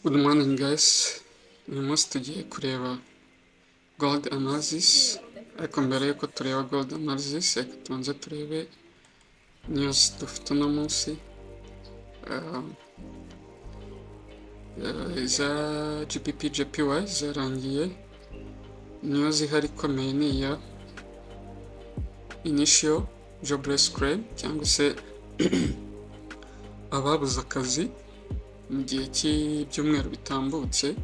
Good morning guys, uyu munsi tugiye kureba gold analysis, ariko mbere yuko tureba gold analysis reka tubanze turebe news dufite uno munsi. Iza GBP JPY zarangiye. News ihari ikomeye ni iya initial jobless claim, cyangwa se ababuze akazi mu gihe cy'ibyumweru bitambutse,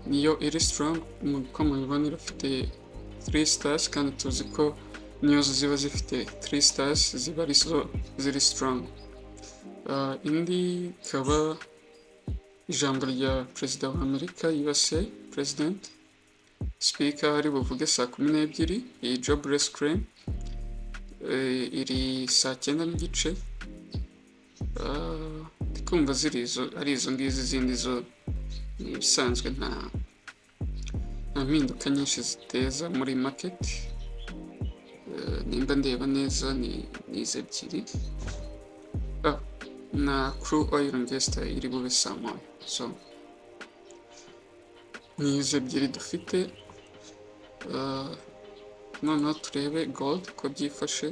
niyo iri strong. Uko mubibona irafite 3 stars, kandi tuzi ko news ziba zifite 3 stars ziba ari zo ziri strong. Indi ikaba ijambo rya perezida wa Amerika, USA president speaker, ari buvuge saa 12. Iyi jobless claim iri saa 9:30. Ndi kumva ziri izo, ari izo ngizo. Izindi zo ni ibisanzwe, nta mpinduka nyinshi ziteza muri market. Nimba ndeba neza ni izi ebyiri na crude oil investor iri bube saa 1. So ni izi ebyiri dufite. Noneho turebe gold uko byifashe.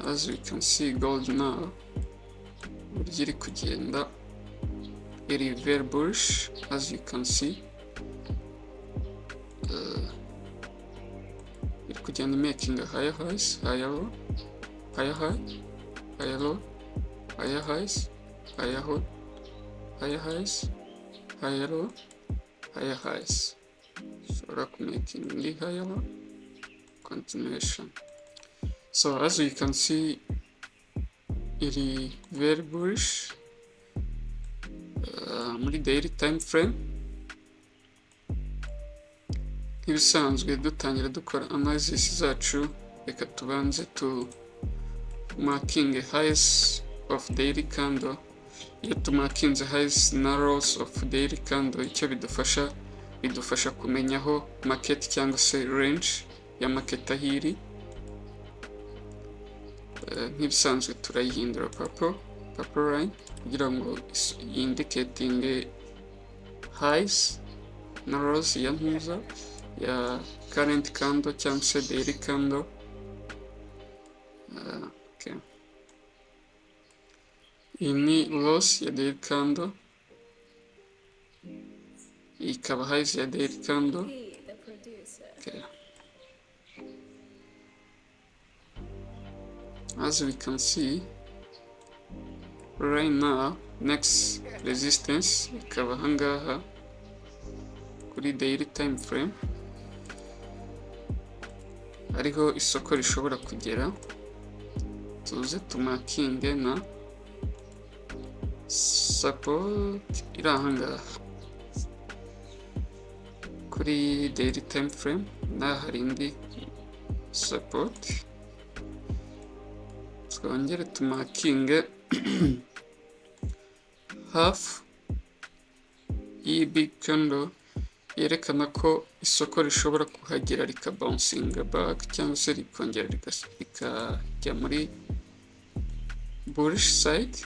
As we can see, gold now uburyo iri kugenda iri very bullish, as you can see. Iri kugenda making a higher highs, higher low, higher high, higher low, higher highs, higher low, higher highs, higher low, higher highs. Ushobora kumaking indi higher low continuation. So as you can see, iri very bullish muri daily time frame. Nk'ibisanzwe dutangira dukora analysis zacu, reka tubanze tu marking highs of daily candle. Iyo tumarkinze highs na lows of daily candle, icyo bidufasha, bidufasha kumenya aho market cyangwa se range ya market aho iri. Nk'ibisanzwe turayihindura purple line kugira ngo indicating highs na lows ya ntuza ya current candle cyangwa se daily candle. Okay. Iyi ni lows ya daily candle, iyi ikaba highs ya daily candle. P, the producer. Okay. As we can see right now, next resistance ikaba ahangaha kuri daily time frame, ariho isoko rishobora kugera. Tuze tumarkinge na support iri ahangaha kuri daily time frame, n'aha hari indi support. Twongere tumarkinge half y'iyi big candle, yerekana ko isoko rishobora kuhagera rikabouncing back cyangwa se rikongera rikajya muri bullish side.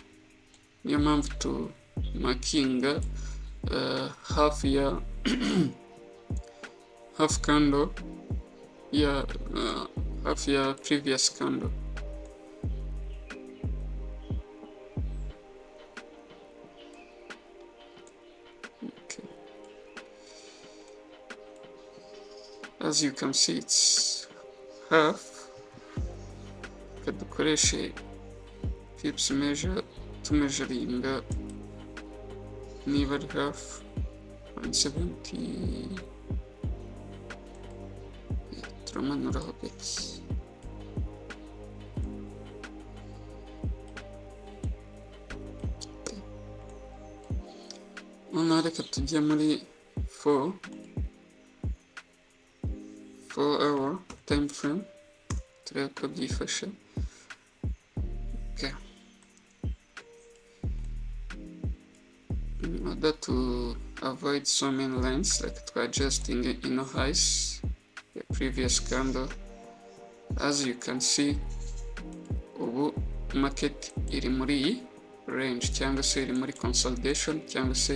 Niyo mpamvu tumarkinga half ya half candle ya half ya previous candle. Okay. As you can see, it's half. Reka dukoreshe pips measure, tumeasuringa niba ari half 170. Turamanuraho gake. Noneho reka tujye muri 4 hour time frame, turebe ko byifashe. Okay. In order to avoid so many lines, like to adjusting ino highs the previous candle. As you can see, ubu market iri muri iyi range cyangwa se iri muri consolidation, cyangwa se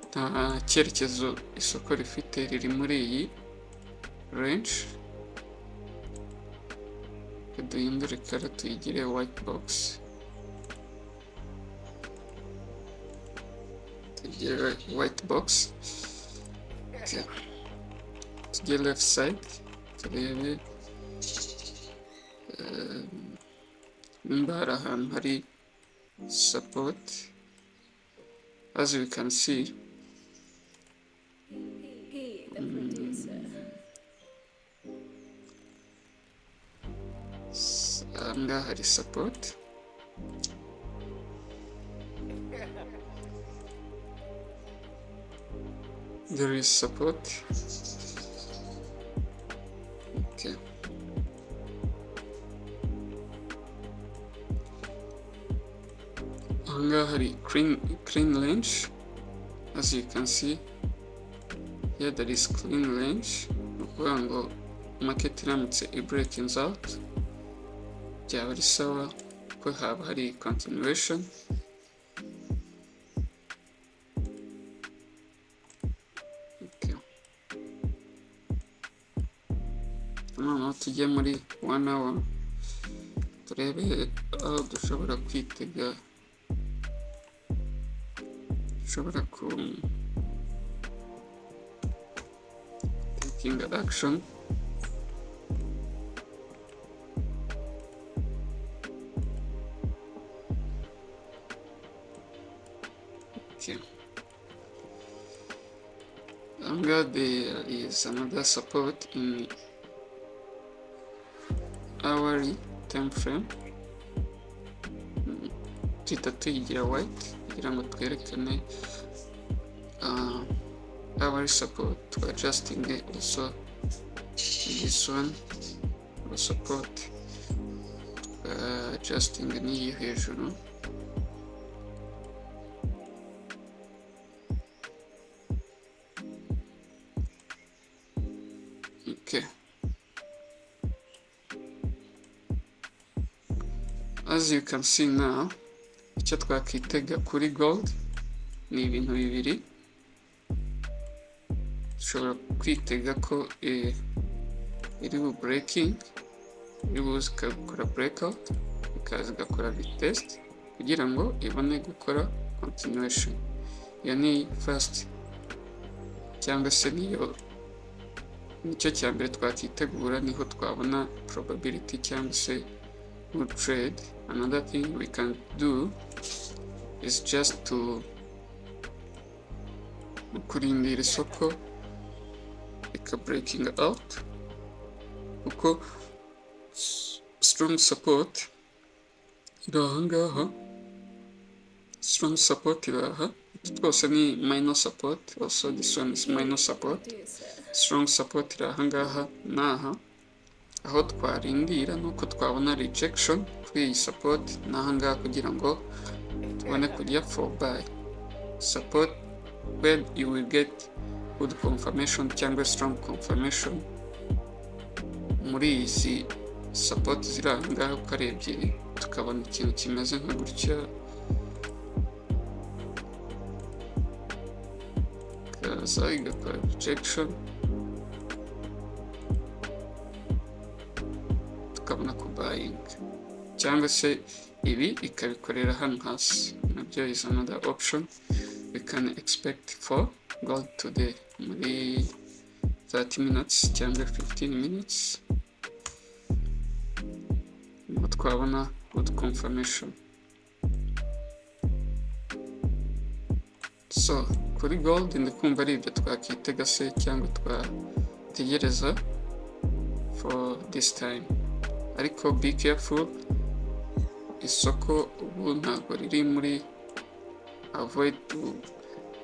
nta cyerekezo isoko rifite, riri muri iyi range. Duhindure color, tuyigire white box, tugire white box. Okay. Tujye left side, turebe nimba hari ahantu hari support. As we can see, P, the producer. Ahangaha hari support. There is support. Okay, ahangaha hari clean range. As you can see here, there is clean range. Ni ukuvuga ngo market iramutse i breaking out, byaba ari sawa ko haba hari continuation. Okay. Noneho tujye muri one hour, turebe aho dushobora kwitega, dushobora ku taking action. Okay. Ahangaha there is another support in hourly time frame. Tuhita tuyigira white kugira ngo twerekane hourly support. Twa adjusting also this one for support, adjusting n'iyi hejuru. Okay, as you can see now, icyo twakitega kuri gold ni ibintu bibiri. Dushobora kwitega ko iri bu breaking, iri buze ikakora breakout, ikaza igakora retest kugira ngo ibone gukora continuation. Iyo ni first, cyangwa se niyo nicyo cya mbere twakitegura, niho twabona probability cyangwa se good trade. Another thing we can do is just to kurindira isoko ika breaking out, kuko strong support iri aha ngaha, strong support iri aha. Utu twose ni minor support. Also this one is minor support. Producer. Strong support iri aha ngaha n'aha. Aho twarindira nuko twabona rejection kuri iyi support n'aha ngaha kugira ngo tubone kujya for buy. Support, when you will get good confirmation cyangwa strong confirmation muri izi support ziri aha ngaha uko ari ebyiri, tukabona ikintu kimeze nka gutya, ikaza igakora rejection, tukabona ku buying, cyangwa se ibi ikabikorera hano hasi, nabyo is another option we can expect for gold today muri 30 minutes cyangwa 15 minutes, niho twabona good confirmation. So kuri gold ndi kumva ari ibyo twakitega se cyangwa twategereza for this time. Ariko be careful, isoko ubu ntabwo riri muri avoid to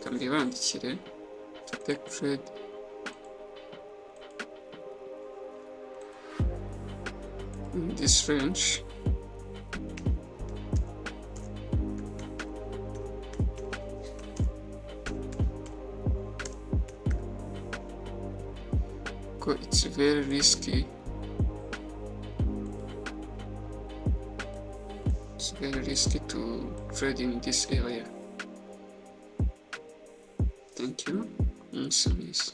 kambibandikire to take trade in this range. Ko it's very risky, it's very risky to trade in this area. Thank you, umunsi mwiza.